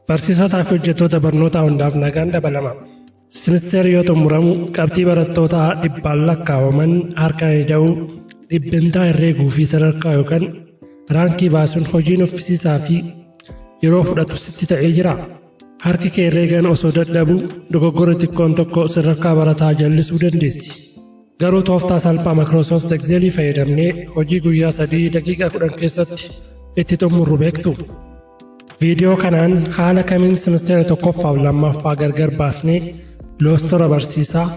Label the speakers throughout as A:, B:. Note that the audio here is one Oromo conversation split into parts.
A: Barsiisotaa fi hojjettoota barnootaa hundaaf nagaan dabalama. Simisteerri yoo xumuramu qabxii barattootaa dhibbaan lakkaa'aman harkaan ida'uu, dhibbentaa herreeguu fi sadarkaa yookaan raankii baasuun hojiin uffisiisaa fi yeroo fudhatu sitti ta'ee jira. Harki kee herreegan osoo dadhabuu dogoggorri xiqqoon tokko sadarkaa barataa jallisuu dandeessi. Garuu tooftaa salphaa Microsoft Excel fayyadamnee hojii guyyaa 3 daqiiqaa 10 keessatti itti xumurru beektu. Viidiyoo kanaan haala kamiin simisteera tokkoffaaf lammaffaa gargar baasnee loostora barsiisaa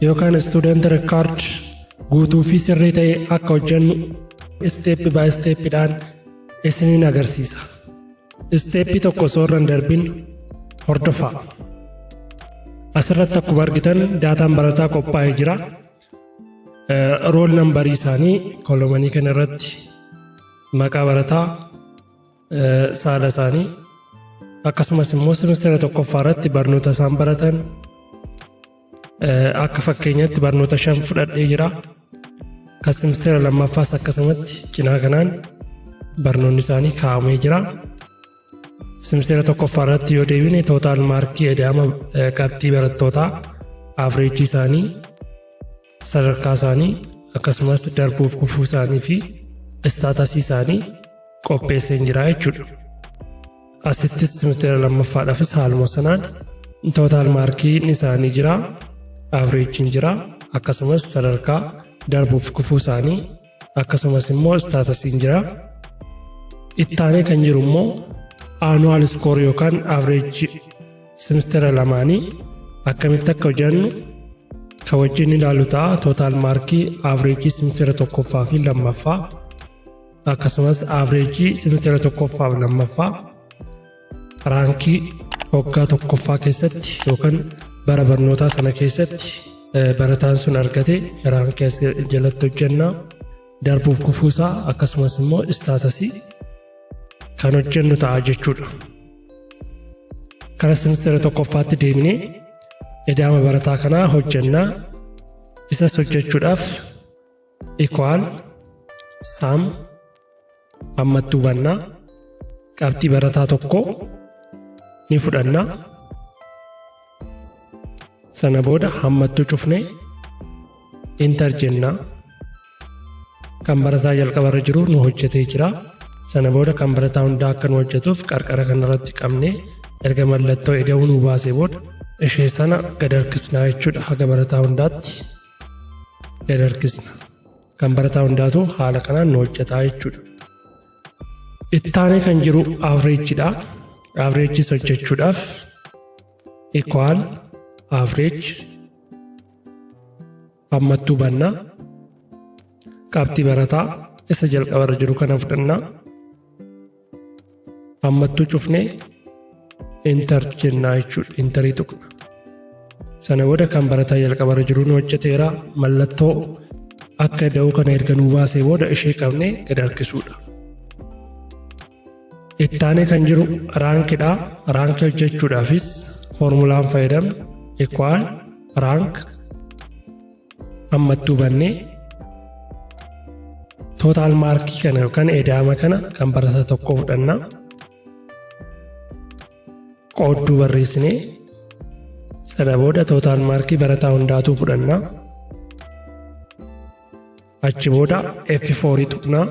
A: yookaan student record guutuu fi sirrii ta'e akka hojjennu step by stepidhaan isiniin agarsiisa. Isteeppii tokko osoo irra hin darbin hordofaa. Asirratti akkuma argitan daataan barataa qophaa'ee jira. Roll numberii isaanii kolomanii kana irratti maqaa barataa, saala isaanii, akkasumas immoo simisteera tokkoffaa irratti barnoota isaan baratan, akka fakkeenyaatti barnoota 5 fudhadhee jira. Kan simisteera lammaffaas akkasumatti cinaa kanaan barnoonni isaanii kaa'amee jira. Simisteera tokkoffaa irratti yoo deebine, total markii, ida'ama qabxii barattootaa, averageii isaanii, sadarkaa isaanii, akkasumas darbuuf kufuu isaanii fi statusii isaanii qopheessee jira jechuudha. Asittis simisteera lammaffaadhaafis haaluma sanaan total markiin isaanii jira, averageiin jira, akkasumas sadarkaa darbuuf kufuu isaanii, akkasumas immoo statusiin jira. Ittaanee kan jiru immoo annual score yookaan average simisteera lamaanii akkamitti akka hojjennu kan wajjin ilaalu ta'a. Total markii, averageii simisteera tokkoffaa fi lammaffaa, akkasumas averageii simisteera tokkoffaa fi lammaffaa, rankii waggaa tokkoffaa keessatti yookaan bara barnootaa sana keessatti barataan sun argate rankii as jalatti hojjennaa, darbuuf kufuusaa, akkasumas immoo statusii kan hojjennu ta'a jechuudha. Kara simisteera tokkoffaatti deemnee ida'ama barataa kanaa hojjennaa. Isas hojjechuudhaaf equal sum, hammattuu bannaa, qabxii barataa tokko ni fudhannaa. Sana booda hammattuu cufnee enter jennaa. Kan barataa jalqabarra jiru nu hojjetee jira. Sana booda kan barataa hundaa akka nu hojjetuuf qarqara kanarratti qabnee erga mallattoo ida'uu nu baasee booda ishee sana gad harkisnaa jechuudha. Haga barataa hundaatti gad harkisna. Kan barataa hundaatu haala kanaan nu hojjetaa jechuudha. Ittaanee kan jiru averageiidha. Averageis hojjechuudhaaf equal average, hammattuu bannaa, qabxii barataa isa jalqabarra jiru kana fudhannaa, hammattuu cufnee enter jennaa jechuudha. Enterii tuqna. Sana booda kan barataa jalqabarra jiru nu hojjeteera. Mallattoo akka ida'uu kana erga nuu baasee booda ishee qabnee gad harkisuudha. Ittaanee kan jiru rankidha. Rankii hojjechuudhaafis foormulaan fayyadamnu equal rank, hammattuu bannee total markii kana yookaan ida'ama kana kan barataa tokko fudhannaa. Qoodduu barreessinee sana booda total markii barataa hundaatuu fudhannaa. Achi booda F4 tuqnaa,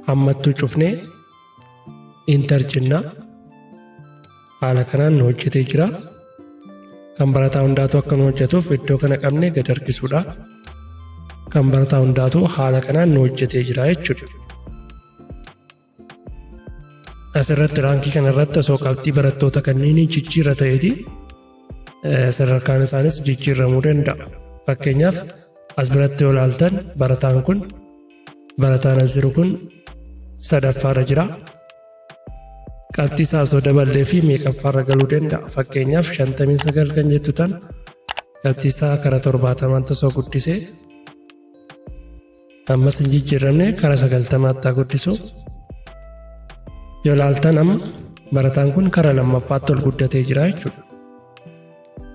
A: hammattuu cufnee enter jennaa. Haala kanaan nu hojjetee jira. Kan barataa hundaatu akka nu hojjetuuf iddoo kana qabnee gad harkisuudha. Kan barataa hundaatu haala kanaan nu hojjetee jira jechuudha. Asirratti rankii kanarratti osoo qabxii barattoota kanneenii jijjiirra ta'eeti sadarkaan isaanis jijjiiramuu danda'a. Fakkeenyaaf, as biratti yoo ilaaltan barataan kun, barataan as jiru kun sadaffaarra jira. Qabxii isaa osoo daballee fi meeqaffaarra galuu danda'a? Fakkeenyaaf, 59 kan jettu tan qabxii isaa kara 70tti osoo guddisee, ammas hin jijjiiramne, kara 90tti haa guddisu. Yoo ilaaltan amma barataan kun kara lammaffaatti ol guddatee jira jechuudha.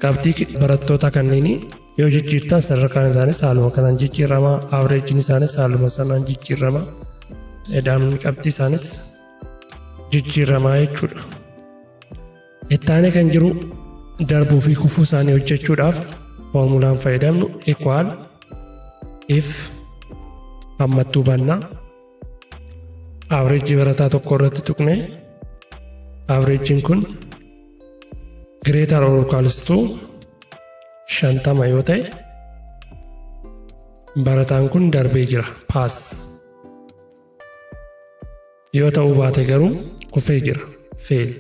A: Qabxii barattoota kanneenii yoo jijjiirtan sadarkaan isaanis haaluma kanaan jijjiirama, averageiin isaanis haaluma sanaan jijjiirama, ida'amni qabxii isaanis jijjiiramaa jechuudha. Ittaanee kan jiru darbuu fi kufuu isaanii hojjechuudhaaf foormulaan fayyadamnu equal if hammattuu bannaa, average barataa tokko irratti tuqnee, averageiin kun greater or equals to 50 yoo ta'e, barataan kun darbee jira, pass. Yoo ta'uu baate garuu kufee jira, fail.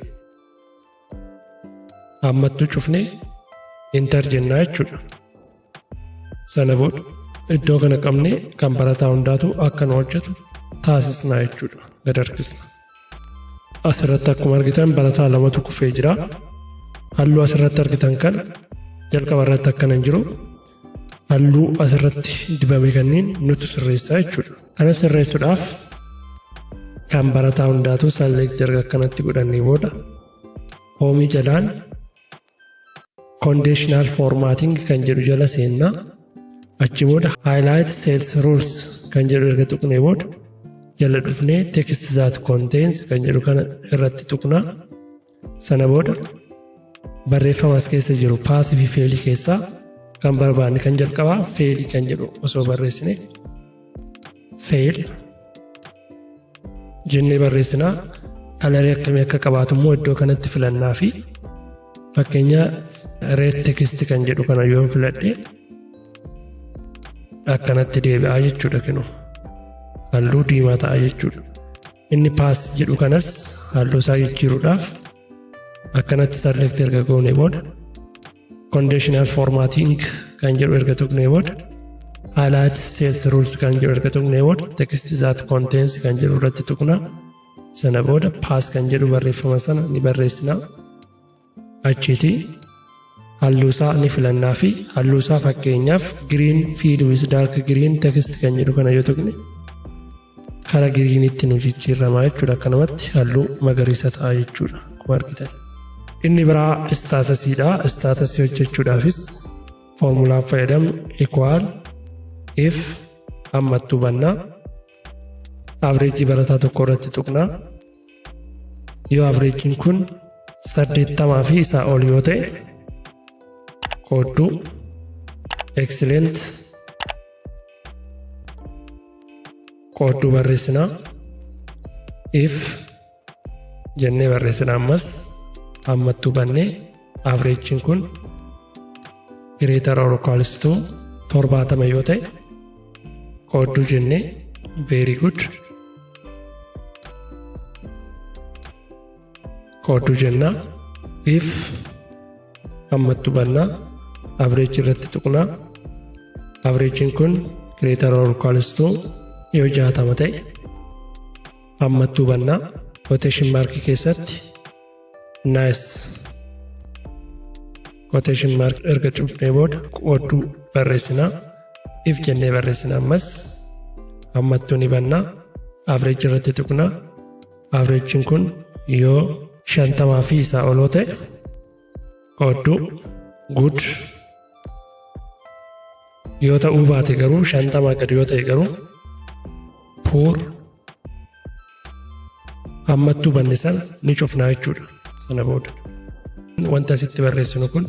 A: Hammattuu cufnee enter jennaa jechuudha. Sana booda iddoo kana qabnee kan barataa hundaatu akka nu hojjetu taasisnaa jechuudha. Gad harkisna. Asirratti akkuma argitan barataa lamatu kufee jira. Halluu asirratti argitan kana jalqaba irratti akkana hin jiru. Halluu asirratti dibame kanneen nutu sirreessaa jechuudha. Kana sirreessuudhaaf kan barataa hundaatu select erga akkanatti godhannee booda, home jalaan conditional formatting kan jedhu jala seennaa. Achi booda highlight cells rules kan jedhu erga tuqnee booda, jala dhufnee text that contains kan jedhu kana irratti tuqnaa. Sana booda barreeffama as keessa jiru pass fi fail keessaa kan barbaanne, kan jalqabaa fail kan jedhu osoo barreessine, fail jennee barreessinaa. Color akkamii akka qabaatu immoo iddoo kanatti filannaa fi fakkeenya red text kan jedhu kana yoon filadhe, akkanatti deebi'aa jechuudha. Kinu halluu diimaa ta'a jechuudha. Inni pass jedhu kanas halluu isaa jijjiiruudhaaf akkanatti select erga goone booda, conditional formatting kan jedhu erga tuqnee booda, highlight cells rules kan jedhu erga tuqnee booda, text that contains kan jedhu irratti tuqna. Sana booda pass kan jedhu barreeffama sana ni barreessina. Achiiti halluu isaa ni filannaa fi halluu isaa fakkeenyaaf green fill with dark green text kan jedhu kana yoo tuqne, kara greenitti nu jijjiiramaa jechuudha. Akkanumatti halluu magariisa ta'a jechuudha akkuma argitan. Inni biraa statusiidha. Status hojjechuudhaafis foormulaan fayyadamnu equal if hammattuu bannaa, average barataa tokko irratti tuqnaa. Yoo averageiin kun 80 fi isaa ol yoo ta'e, qoodduu excellent qoodduu barreessinaa. If jennee barreessinaa. Ammas hammattuu bannee averageiin kun greater or equals to 70 yoo ta'e, qoodduu jennee very good qoodduu jennaa. If hammattuu bannaa, average irratti tuqnaa, averageiin kun greater or equals to yoo 60 ta'e, hammattuu bannaa, quotation mark keessatti nice quotation mark erga cufnee booda qoodduu barreessinaa. If jennee barreessinaa. Ammas hammattuu ni bannaa, average irratti tuqnaa, averageiin kun yoo 50 fi isaa oloo ta'e, qoodduu good. Yoo ta'uu baate garuu, 50 gadi yoo ta'e garuu, poor. Hammattuu banne sana ni cufnaa jechuudha. Sana booda wanta asitti barreessinu kun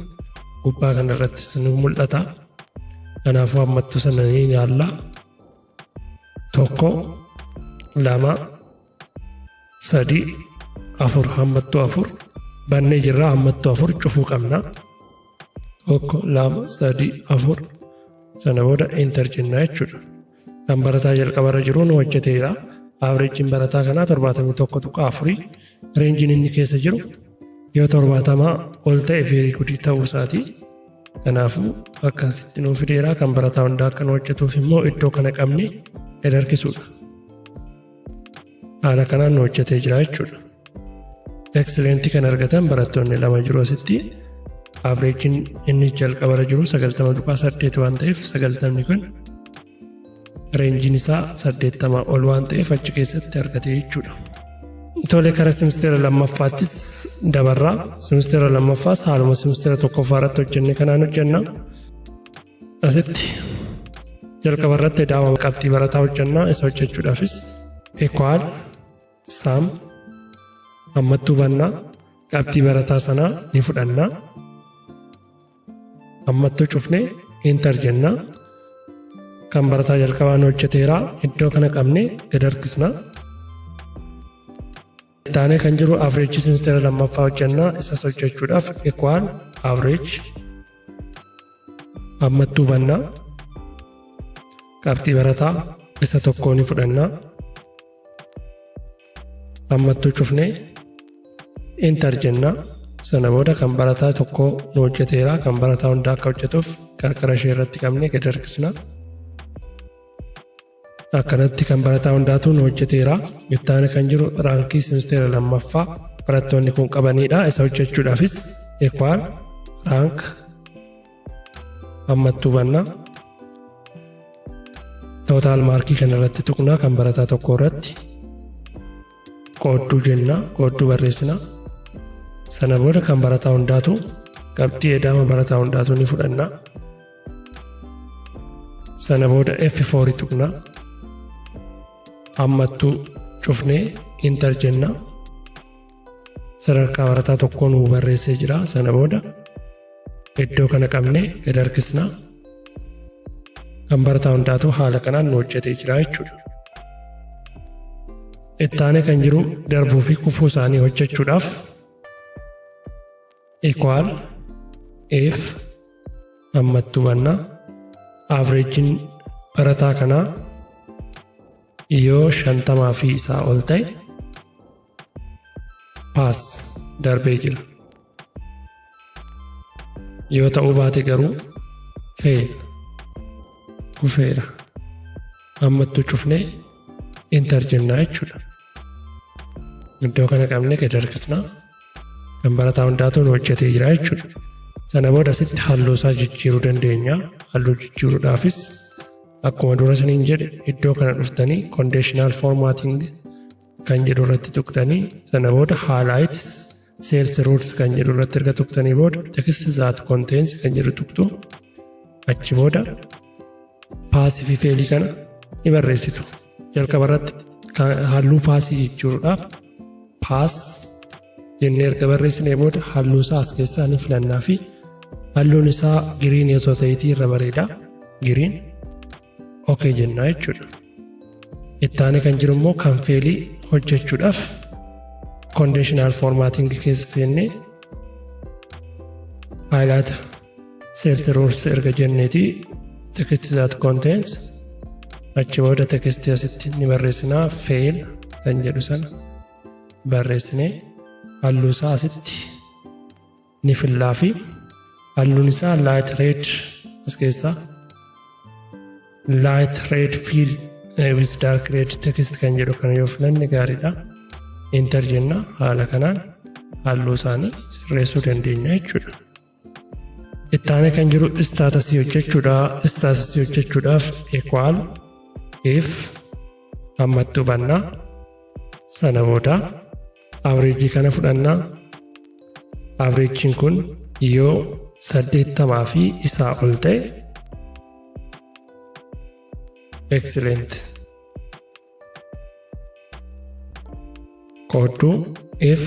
A: gubbaa kana irrattis ni mul'ata. Kanaafuu hammattuu sana ni ilaalla. Tokko, lama, sadi, afur. Hammattuu afur bannee jirra. Hammattuu afur cufuu qabna. Tokko, lama, sadi, afur. Sana booda enter jennaa jechuudha. Kan barataa jalqabarra jiru nu hojjeteera. Averageiin barataa kanaa 71.4. Rangeiin inni keessa jiru yoo 70 ol ta'e very good ta'uu isaati. Kanaafuu akkasitti nuu fideera. Kan barataa hundaa akka nu hojjetuuf immoo iddoo kana qabne gad harkisuudha. Haala kanaan nu hojjetee jira jechuudha. Excellent kan argatan barattoonni lama jiru asitti. Averageiin inni jalqabarra jiru 90.8 waan ta'eef, 90ni kun rangeiin isaa 80 ol waan ta'eef achi keessatti argate jechuudha. Tole, kara simisteera lammaffaattis dabarraa. Simisteera lammaffaas haaluma simisteera tokkoffaa irratti hojjenne kanaan hojjenna. Asitti jalqaba irratti daawama qabxii barataa hojjennaa. Isa hojjechuudhaafis equal sum Hammattuu bannaa, qabxii barataa sanaa ni fudhannaa. Hammattuu cufnee enter jennaa. Kan barataa jalqabaa nu hojjeteera, iddoo kana qabnee gad harkisna. Taanee kan jiru average semestera lammaffaa hojjennaa. Isas hojjechuudhaaf equal average, hammattuu bannaa, qabxii barataa isa tokkoo ni fudhannaa. Hammattuu cufnee enter jennaa. Sana booda kan barataa tokkoo nu hojjeteera, kan barataa hundaa akka hojjetuuf qarqara ishee irratti qabnee gad harkisna. Akkanatti kan barataa hundaatu nu hojjeteera. Ittaane kan jiru rankii semestera lammaffaa barattoonni kun qabanidha. Isa hojjechuudhaafis equal rank, hammattuu bannaa. Total markii kana irratti tuqnaa, kan barataa tokko irratti qoodduu jennaa, qoodduu barreessina. Sana booda kan barataa hundaatu, qabxii edaama barataa hundaatu ni fudhanna. Sana booda F4 tuqnaa. Hammattuu cufnee enter jenna. Sadarkaa barataa tokkoo nu barreessee jira. Sana booda iddoo kana qabnee gad harkisna. Kan barataa hundaatu haala kanaan nu hojjetee jira jechuudha. Ittaanee kan jiru darbuu fi kufuu isaanii hojjechuudhaaf equal if, hammattuu bannaa, averageiin barataa kanaa yoo 50 fi isaa ol ta'e pass, darbee jira. Yoo ta'uu baate garuu fail, kufeera. Hammattuu cufnee enter jennaa jechuudha. Iddoo kana qabnee gad harkisnaa. Kan barataa hundaatu nu hojjetee jira jechuudha. Sana booda asitti halluu isaa jijjiiruu dandeenya. Halluu jijjiiruudhaafis akkuma dura isiniin jedhe iddoo kana dhuftanii conditional formatting kan jedhu irratti tuqxanii, sana booda highlight cells rules kan jedhu irratti erga tuqxanii booda text that contains kan jedhu tuqxu. Achi booda passii fi failii kana ni barreessitu. Jalqaba irratti halluu passii jijjiiruudhaaf pass jennee erga barreessinee booda halluu isaa as keessaa ni filannaa fi halluun isaa green osoo ta'eetii irra bareeda. Green, okay jennaa jechuudha. Ittaanee kan jiru immoo kan failii hojjechuudhaaf conditional formatting keessa seennee highlight cells rules erga jenneeti text that contains, achi booda text asitti ni barreessinaa. Fail kan jedhu sana barreessinee halluu isaa asitti ni fillaa fi halluun isaa light red, as keessaa light red fill with dark red text kan jedhu kana yoo filanne gaariidha. Enter jenna, haala kanaan halluu isaanii sirreessuu dandeenya jechuudha. Ittaanee kan jiru statusii hojjechuudha. Statusii hojjechuudhaaf equal if, hammattuu bannaa, sana booda averageii kana fudhannaa. Averageiin kun yoo 80 fi isaa ol ta'e excellent. Qoodduu if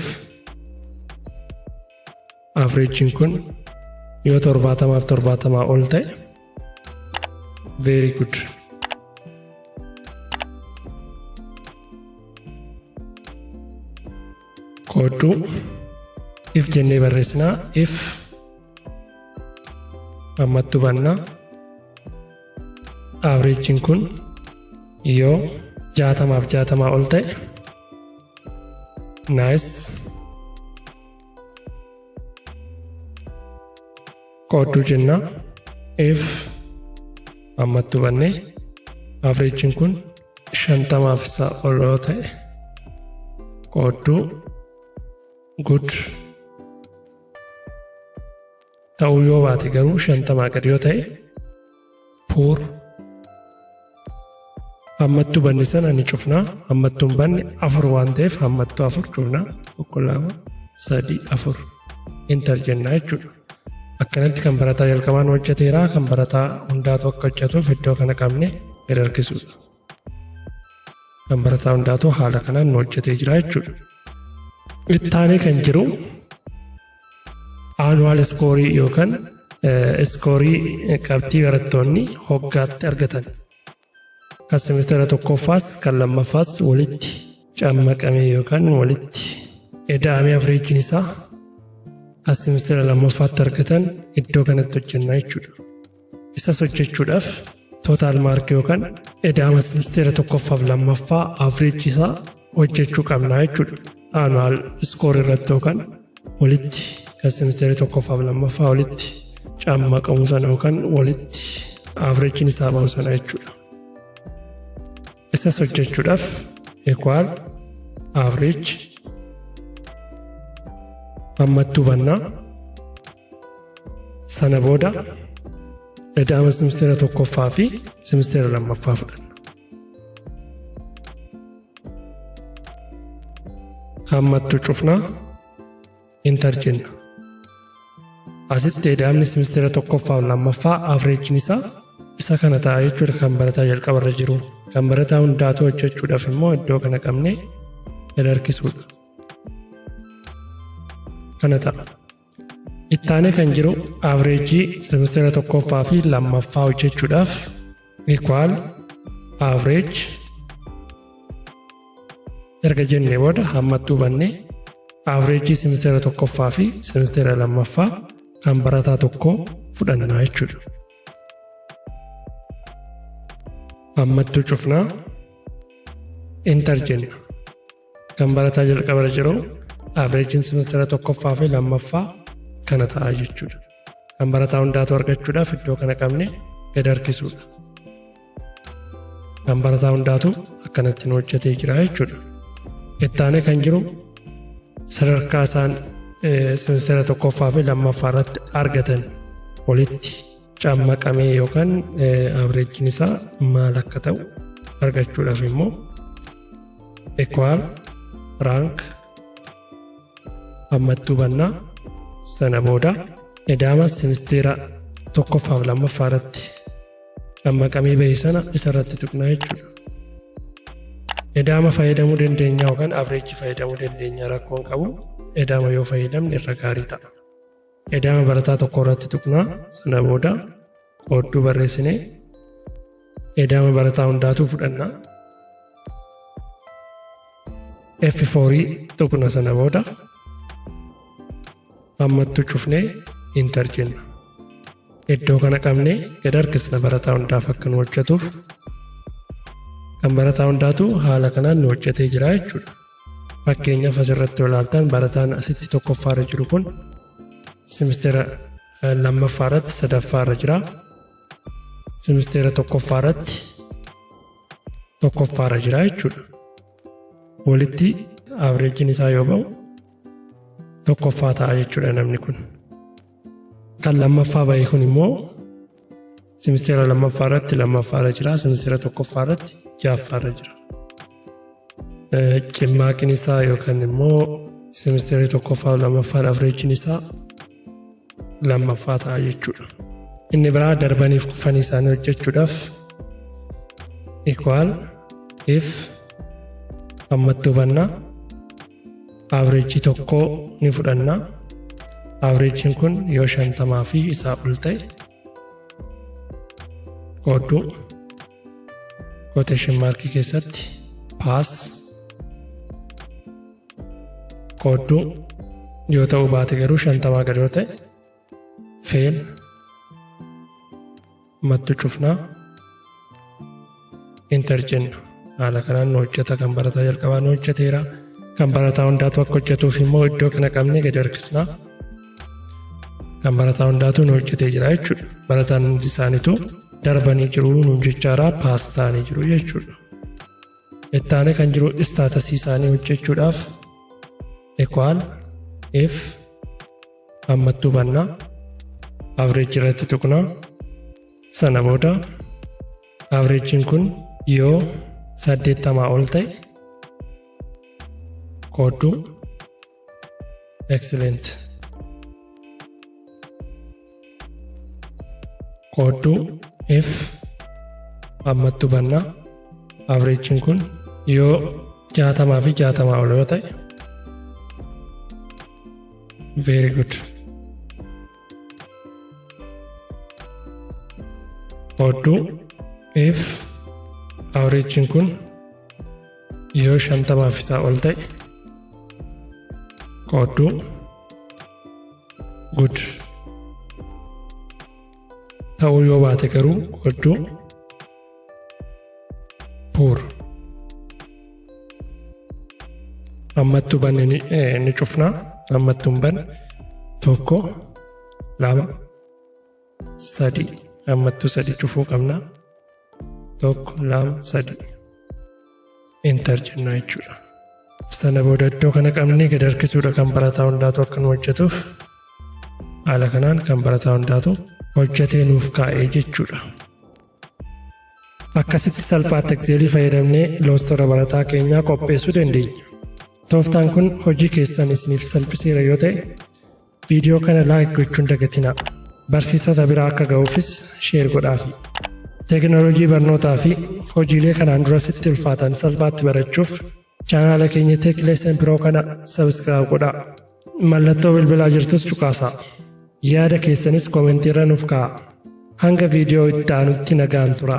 A: averageiin kun yoo 70f 70 ol ta'e very good. Qoodduu if jennee barreessinaa, if, hammattuu bannaa, averageiin kun yoo 60f 60 ol ta'e nice. Qoodduu jennaa if, hammattuu bannee, averageiin kun 50f isaa ol yoo ta'e qoodduu good. Ta'uu yoo baate garuu, 50 gadi yoo ta'e poor. Hammattuu banne sana ni cufnaa. Hammattuun banne afur waan ta'eef hammattuu afur cufnaa. Tokko, lama, sadi, afur, enter jennaa jechuudha. Akkanatti kan barataa jalqabaan hojjeteera. Kan barataa hundaatu akka hojjetuuf iddoo kana qabne gad harkisuudha. Kan barataa hundaatu haala kanaan nu hojjetee jira jechuudha. Ittaanee kan jiru annual score yookaan score qabxii barattoonni hoggaatti argatan. Kan semestera tokkoffaas kan lammaffaas walitti cammaqamee yookaan walitti eda'amee averageiin isaa kan semestera lammaffaatti argatan iddoo kanatti hojjennaa jechuudha. Isas hojjechuudhaaf total mark yookaan eda'ama semestera tokkoffaaf lammaffaa average isaa hojjechuu qabnaa jechuudha. Annual score irratti yookaan walitti kan semestera tokkoffaaf lammaffaa walitti cammaqamu sana yookaan walitti averageiin isaa ba'u sana jechuudha. Isas hojjechuudhaaf equal average hammattuu bannaa, sana booda eda'ama semestera tokkoffaa fi semestera lammaffaa fudhanna. Hammattuu cufnaa, enter jenna. Asitti eda'amni semestera tokkoffaa fi lammaffaa averageiin isaa isa kana ta'a jechuudha kan barataa jalqabarra jiru. Kan barataa hundaatu hojjechuudhaaf immoo iddoo kana qabnee gad harkisuudha. Kana ta'a. Ittaanee kan jiru average semestera tokkoffaa fi lammaffaa hojjechuudhaaf equal average erga jennee booda hammattuu bannee average semestera tokkoffaa fi semestera lammaffaa kan barataa tokkoo fudhannaa jechuudha. Hammattuu cufnaa, enter jenna. Kan barataa jalqabarra jiru averageiin semestera tokkoffaa fi lammaffaa kana ta'a jechuudha. Kan barataa hundaatu argachuudhaaf iddoo kana qabne gad harkisuudha. Kan barataa hundaatu akkanatti nu hojjetee jira jechuudha. Ittaanee kan jiru sadarkaa isaan semestera tokkoffaa fi lammaffaa irratti argatan walitti cammaqamee yookaan averageiin isaa maal akka ta'u argachuudhaaf immoo equal rank hammattuu bannaa, sana booda eda'ama semestera tokkoffaa fi lammaffaa irratti cammaqamee bahe sana isarratti tuqnaa jechuudha. Eda'ama fayyadamuu dandeenya yookaan average fayyadamuu dandeenya, rakkoon qabu. Eda'ama yoo fayyadamne irra gaarii ta'a. Eda'ama barataa tokko irratti tuqnaa, sana booda qoodduu barreessinee eda'ama barataa hundaatuu fudhannaa. F4 tuqna, sana booda hammattuu cufnee enter jenna. Iddoo kana qabnee gad harkisna barataa hundaaf akka nu hojjetuuf. Kan barataa hundaatu haala kanaan nu hojjetee jira jechuudha. Fakkeenyaaf asirratti ilaaltan barataan asitti tokkoffaarra jiru kun semestera lammaffaa irratti sadaffaarra jira. Semestera tokkoffaa irratti tokkoffaarra jira jechuudha. Walitti averageiin isaa yoo ba'u tokkoffaa ta'a jechuudha namni kun. Kan lammaffaa ba'e kun immoo semestera lammaffaa irratti lammaffaarra jira. Semestera tokkoffaa irratti ja'affaarra jira. Cimmaaqin isaa yookaan immoo semestera tokkoffaa lammaffaan averageiin isaa lammaffaa ta'a jechuudha. Inni biraa darbaniif kufanii isaanii hojjechuudhaaf equal if hammattuu bannaa, average tokkoo ni fudhannaa. Averageiin kun yoo 50 fi isaa ol ta'e qoodduu quotation mark keessatti pass, qoodduu yoo ta'uu baate garuu 50 gadi yoo ta'e fail, hammattuu cufnaa, enter jenna. Haala kanaan nu hojjeta. Kan barataa jalqabaa nu hojjeteera. Kan barataa hundaatu akka hojjetuuf immoo iddoo kana qabnee gadi harkisnaa. Kan barataa hundaatu nu hojjetee jira jechuudha. Barataan hundi isaaniitu darbanii jiru nuun jechaadha, pass ta'anii jiru jechuudha. Ittaanee kan jiru status isaanii hojjechuudhaaf equal if hammattuu bannaa, average irratti tuqnaa, sana booda averageiin kun yoo 80 ol ta'e qoodduu excellent, qoodduu if hammattuu bannaa averageiin kun yoo 60 fi 60 ol yoo ta'e Very good. Qoodduu if averageiin kun yoo 50f isaa ol ta'e, qoodduu good ta'uu yoo baate garuu qoodduu poor. Ammattuu banne ni cufna. Ammattuu hin banne. Tokko, lama, sadi. Ammattuu sadi cufuu qabna. Tokko, lama, sadi. Enter jenna jechuudha. Sana booda iddoo kana qabnee gad harkisuudha kan barataa hundaatu akka nu hojjetuuf. Haala kanaan kan barataa hundaatu hojjetee nuuf kaa'ee jechuudha. Akkasitti salphaatti Excelii fayyadamnee roster barataa keenyaa qopheessuu dandeenya. Tooftaan kun hojii keessan isiniif salphiseera yoo ta'e, viidiyoo kana like gochuun dagatinaa. Barsiisota biraa akka ga'uufis share godhaafi. Teekinooloojii barnootaa fi hojiilee kanaan dura sitti ulfaatan salphaatti barachuuf chaanaala keenya Tech Lesson Pro kana subscribe godhaa. Mallattoo bilbilaa jirtus cuqaasaa. Yaada keessanis commentiirra nuuf kaa'a. Hanga viidiyoo itti aanutti nagaan tura.